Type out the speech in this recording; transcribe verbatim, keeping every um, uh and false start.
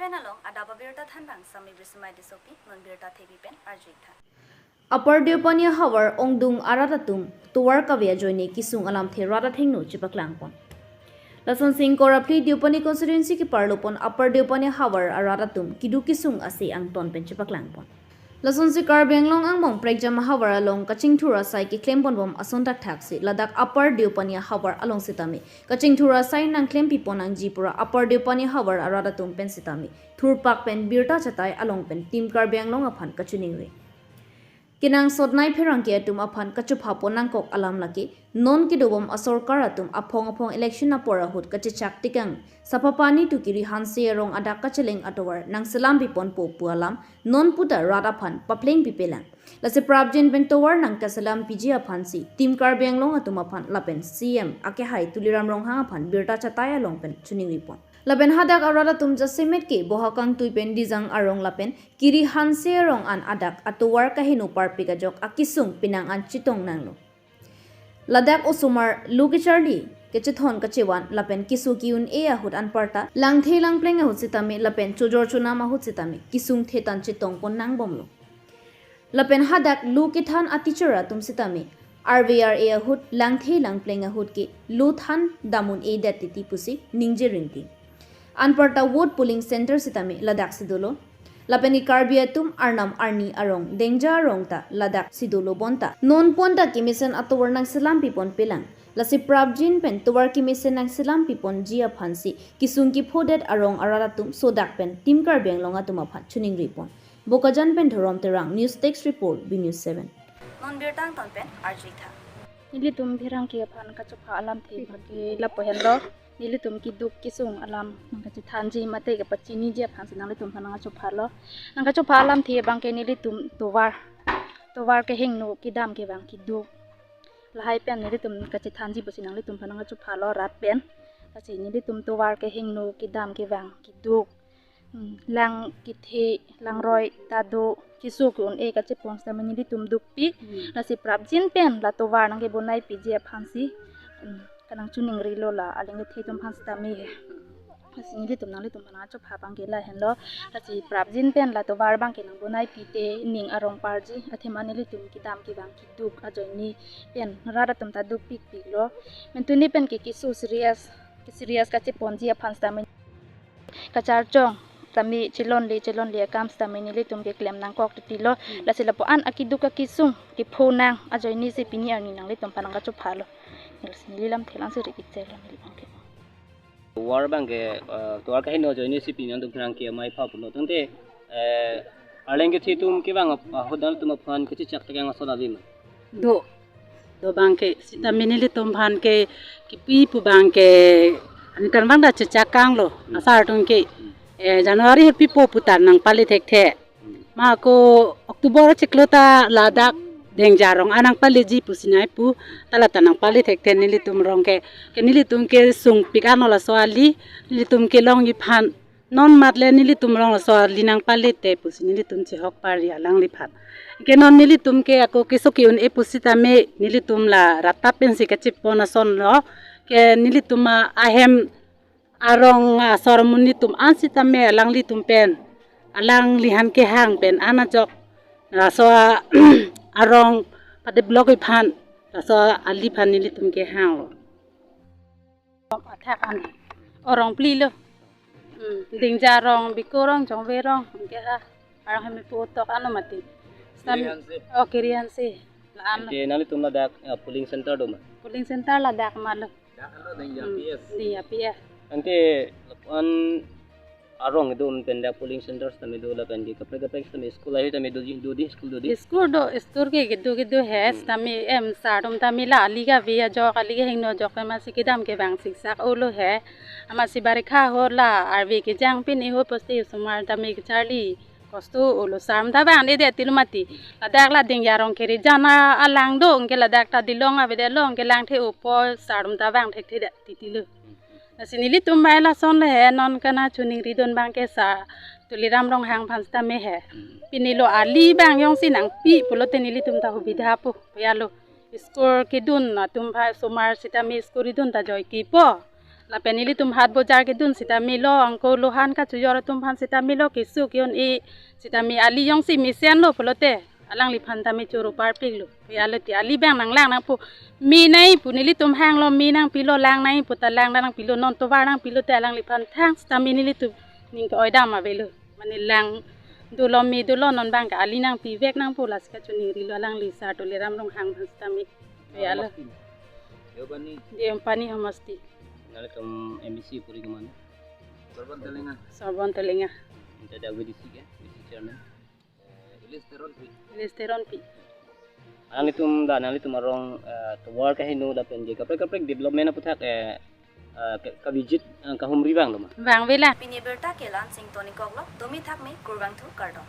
Along adap abirta thanbang Sami Brisimai Tissopi, non birta thepi pen arju-ik tha. Upper Deopani ahavar ongdung arat atum tovar kave ajoine kesung alamthe rat athengno chepaklangpon. Lasonsi ingkoi ra phli Deopani constituency keparlopon Upper Deopani ahavar arat atum keduk kesung ase angton pen chepaklangpon. Lasonsi Karbi Anglong angbong prekjam ahavar along kachingthur asai keklempon bom ason thakthaksi ladak Upper Deopani ahavar along sitame kachingthur asai nangklempipon nangji pura Upper Deopani ahavar arat atum pen sitame thurpak pen birta chatai along pen Team Karbi Anglong aphan kachiningri. Kenangsotnei pherangke atum aphan kachophapon nangkok alam lake non kedobom asorkar atum aphong aphong election apor ahut kachechak tekang Sapapani to Kiri Hanse arong adak kacheleng atovar nangselampiponpo pu alam non puta rat aphan paplengpipelang. Lasi prapjin pen tovar nangkaselampiji aphansi Team Karbi Anglong atum aphan lapen C M akehai Tuliram Ronghang aphan birta chatai along pen chiningripon. Lapen hadak arat atum jasemet ke Bohakangtui pen Dijang arong lapen Kiri Hanse arong an adak atovar kaheno parpik ajok akesung penang an chetong nanglo. Ladak osomar lo kecharli, kechethon kachevan lapen keso ke-un-e ahut anparta langthe langpleng ahut sitame lapen chojor chonam ahut sitame kesung thetan chetongpon nangbomlo. Lapen hadak lo kethan a-teacher atum sitame arve ar-e ahut langthe langpleng ahut ke lo than dam un-edet titi pusi ningje ringting. Anparta vote polling center sitame ladaksi dolo. Lapen ke Karbi atum arnam arni arong Dengja arong ta ladaksi dolo bonta non ponta kemesen atovar nangselampiponpelang. Lasi prapjin pen tovar kemesen nangselampiponji aphansi kesung kephodet arong arat atum sodak pen Team Karbi Anglong atum aphan chiningripon. Bokajan pen Dhorom Terang, News Desk Report, B News seven. Non birta angton pen arju-ik tha. Nelitum pherangke aphan kachopha alamthe abangke lapu henlo. Nelitum keduk kesung alam nangkachethanji mate kapachiniji aphansi nanglitum aphan nangkachophalo. Nangkachopha alamthe abangke nelitum tovar, tovar kehingno kedam kevang keduk, lahai pen nelitum kachethanji pusi nanglitum aphan nangkachophalo rat pen. Lasi nelitum tovar kehingno kedam kevang keduk, hmm, lang kethe, langroi ta do, keso ke-un-e kachepon sitame nelitum dukpik. Hmm. Lasi prapjin pen la tovar nangkebonaipiji aphansi, hmm, kanangchiningrilo la aling kethe atum aphan sitame he. Lasi nelitum nanglitum aphan nangkachopha abangke lahenlo. Lasi prapjin pen la tovar abangke nangbonaipite ning arong parji athema nelitum kedam kevang keduk ajoine pen rat atum ta dukpikpiklo. Mentuni pen ke keso serious, serious kacheponji aphan sitame kacharchong tame chelonle chelonle akam sitame nelitum keklem nangkok titilo. Hmm. Lasi lapu-an akeduk akesung kepho nang ajoinesi pini arni nanglitum aphan nangkachophalo. Lasi neli lamthe lang siri kechelo neli abangke. Tovar abangke, eh, tovar kehingno ajoinesi pini nanglitum pherangke amei pha pulo tangte, eh, arleng kethe atum kevang ap-, ahut nanglitum aphan kachechak tekang ason ave ma? Do. Do abangke, sitame nelitum aphan ke, kepi pu abangke, ani kan abang ta chechak kanglo, hmm, asar atum ke, hmm, eh, January ahut pipo puta nangpale thekthe. Hmm. Ma ako October chiklo ta ladak Dengja arong an nangpaleji pusi nai pu, ta la ta nangpale thekthe nelitum arong ke, ke nelitum kesungpik anlo laso ali, nelitum kelongji aphan, non matle nelitum arong laso ali nangpalete pusi nelitum chehok pari alangliphan. Ke non nelitum ke ako keso ke-un-e pusitame nelitum la rat ta pensi kachepon asonlo. Ke nelitum a-, ahem arong asor amonit atum an sitame alanglitum pen, alangliphan kehang pen an ajok laso arong padevelop aphan, laso aliphan nelitum kehanglo. Athak an arong phli lo. Hmm, Dengja arong, Biko arong, Jongve arong, anke ha arong hemi pu tok ano mati. Stam-, Kiri Hanse. Oh, Kiri Hanse. La ano. Ante nanglitum ladak, eh, polling center do ma? Polling center ladak ma lo. Dak lo Dengja, hmm, P S. Dengja P S. Ante an arong kedo pen dak polling center sitame do lapen ke kaprek kaprek sitame school ahi tame do di, do di school do di. School do, school ke kedo kedo he, hmm, sitame em sar atum tame la ali kave ajok, ali kehingno ajok amatsi kedam kevang siksak olo he. Amatsi barikha ahut la arve kejang pini ahut poste osomar tame kecharli kosto olo, sar atum ta vang-edet tilo mati. Ladak la Dengja arong kiri jan alang do, anke ladak ta dilong avedetlo, anke langthe-opo, sar atum ta vang thekthedet titilo. Lasi nelitum bai lason le he, non kanangchoningridun abangke sar Tuliram Ronghang aphan sitame he. Pini lo ali abang jongsi nangpi pulote nelitum ta hubidha po, ya lo. School kedun atum aphan osomar sitame school kedun ta joike po. Lapen nelitum hat bojar kedun sitame lo, angko lohan kachojor atum aphan sitame lo, keso ke-un-e sitame ali jongsi mesenlo pulote alangliphan tame choro parpiklo. Pe alote ali abang nanglang nangpo. Me nangji pu nelitum hanglo, me nangpilo, lang nangji pu ta lang nangpilo, non tovar nangpilote alangliphan thang sitame nelitum ning ke-oidam avelo. Mane lang dolo, me dolo, non abang ke ali nangpivek nangpo, lasi kachiningrilo alangli Sar Tuliram Ronghang aphan sitame. Pe alo. Hamasti. Deopani. Deopani hamasti. Nanglitum M A C puri ke mane? Sorbon Telenga. Sorbon Telenga. Anta dak V D C ke? V D C chairman. Eh, Ilis Teronpi. Ilis Teronpi. Nanglitum dak, nanglitum arong, eh, tovar kaheno lapen ke kaprek kaprek development aputhak, eh, eh, ka-, ka-visit, eh, kahumri vanglo ma? Vangvela. Pini abirta ke la-an si toni koklo, domi thakme, kurvangthu, kardom.